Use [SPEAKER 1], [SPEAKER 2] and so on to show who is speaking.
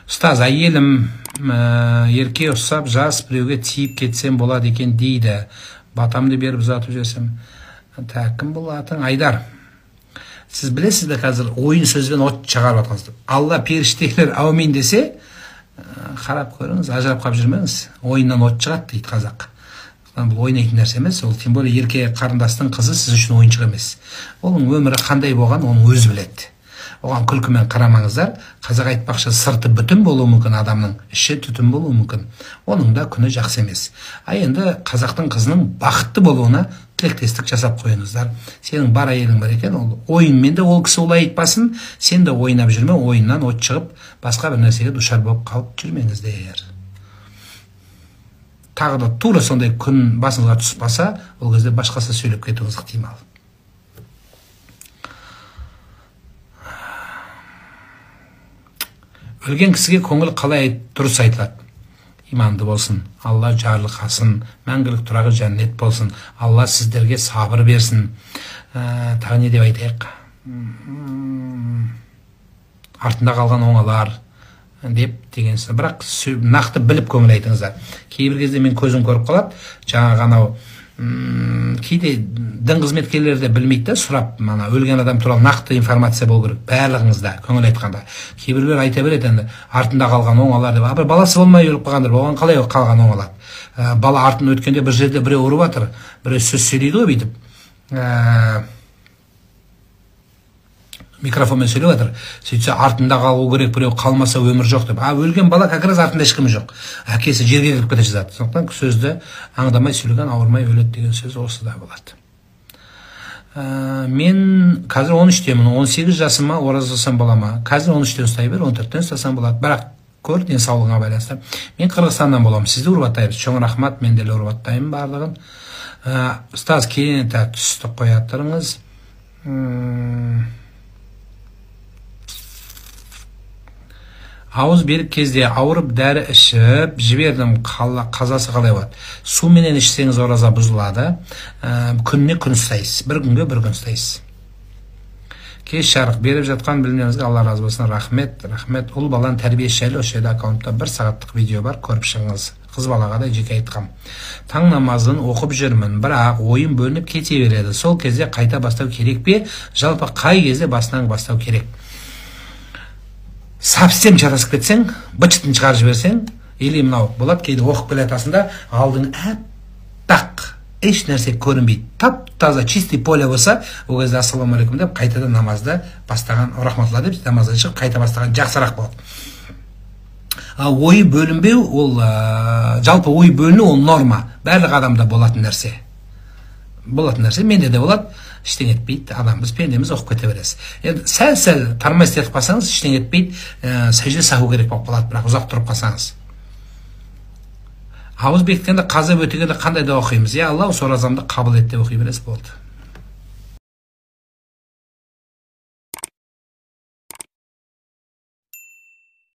[SPEAKER 1] Ұстаз, әйелім ерке ұстап жас біреуге тиіп кетсем болады екен дейді. Батамды беріп ұзатып жіберсем. Так, кім бұл атың? Айдар. Сіз білесіз бе, қазір ойын сөзбен от шығарып жатқансыз. Алла періштелер әумин десе, қарап көріңіз, ажырап қалып жүрмеңіз. Ойыннан от шығады дейді қазақ. Бұл ойнайтын нәрсе емес, ол тем более ерке қарындастың қызы сіз үшін ойыншық емес. Оның өмірі қандай болған, оның өзі біледі. Оған күлкімен қарамаңыздар. Қазақ айтпақшы, сырты бүтін болуы мүмкін, адамның іші түтін болуы мүмкін. Оның да күні жақсы емес. А енді қазақтың қызының бақытты болуына тілектестік жасап қойыңыздар. Сенің бар әйелің бар екен, ол ойынмен де ол кісі олай айтпасын, сен де ойнап жүрме, ойыннан от шығып, басқа бір нәрсеге душар болып қалып жүрмеңіздер. Тағы да тура сондай күн басыңызға түсіп қалса, ол кезде басқаша сөйлеп кетуіңіз ықтимал. Өлген кісіге көңіл қалай дұрыс айтылады? Иманды болсын, Алла жарылқасын, мәңгілік тұрағы жәннет болсын, Алла сіздерге сабыр берсін. Тағы не деп айтайық? Артында қалған оңалар деп деген сөз. Бірақ нақты біліп көңіл айтыңыздар. Кейбір кезде мен көзім көріп қалады, жаңағы анау кейде дін қызметкерлері де білмейді да, сұрап, мана өлген адам туралы нақты информация болу керек барлығыңызда көңіл айтқанда. Кейбіреулер айта береді енді артында қалған оңалар деп. А бір баласы болмай өліп қалғандар, оған қалай қалған оңалады? Бала артын өткенде бір жерде біреу ұрып жатыр, біреу сөз сөйлейді ғой бүйтіп. Микрофонмен сөйлеп жатыр. Сөйтсе артында қалу керек, біреу қалмаса өмір жоқ деп. А өлген бала как раз артында ешкімі жоқ. Әкесі жерге кіріп кете жазады. Сондықтан сөзді аңдамай сөйлеген ауырмай өледі деген сөз осы да болады. Мен қазір 13-темін, 18 жасыма ораза ұстасам бола ма? Қазір 13-тен ұстай бер, 14-тен ұстасам болады. Бірақ көр, денсаулығыңа байланысты. Мен Қырғызстаннан боламын, сізді ұрып аттаймыз. Чоң рахмат, мен де ұрып аттаймын барлығын. Ұстаз, кейін түсті қоя тұрыңыз. Ауыз берік кезде ауырып дәрі ішіп жібердім, қазасы қалай болады? Суменен ішсеңіз ораза бұзылады. Күніне күн ұстайсыз, бір күнге бір күн ұстайсыз. Кеш жарық беріп жатқан білімдеріңізге Алла разы болсын. Рахмет, рахмет. Ұл баланың тәрбиесі жайлы осы жерде аккаунтта бір сағаттық видео бар, көріп шығыңыз. Қыз балаға да жеке айтқам. Таң намазын оқып жүрмін, бірақ ойым бөлініп кете береді. Сол кезде қайта бастау керек пе? Жалпы қай кезде басынан бастау керек? Совсем шатасып кетсең, быт-шытын шығарып жіберсең, или мынау болады, кейде оқып келе жатасың да, алдың аппақ, еш нәрсе көрінбейді, тап-таза, чистый поле болса, ол кезде ассалаумағалейкум деп қайтадан намазды бастаған, рахматулла деп намаздан шығып қайта бастаған жақсырақ болады. Ал ой бөлінбеу, ол жалпы ой бөліну ол норма, барлық адамда болатын нәрсе. Болатын нәрсе, менде де болады. Ештеңе етпейді, адамбыз, пендеміз, оқып кете бересіз. Енді сәл-сәл тармай істетіп қалсаңыз, ештеңе етпейді, сәжде саху керек болып қалады, бірақ ұзақ тұрып қалсаңыз. Ауыз бекіткенде, қаза өтегенде қандай дұға оқимыз? Я Алла, осы оразамды қабыл ет деп оқи бересіз, болды.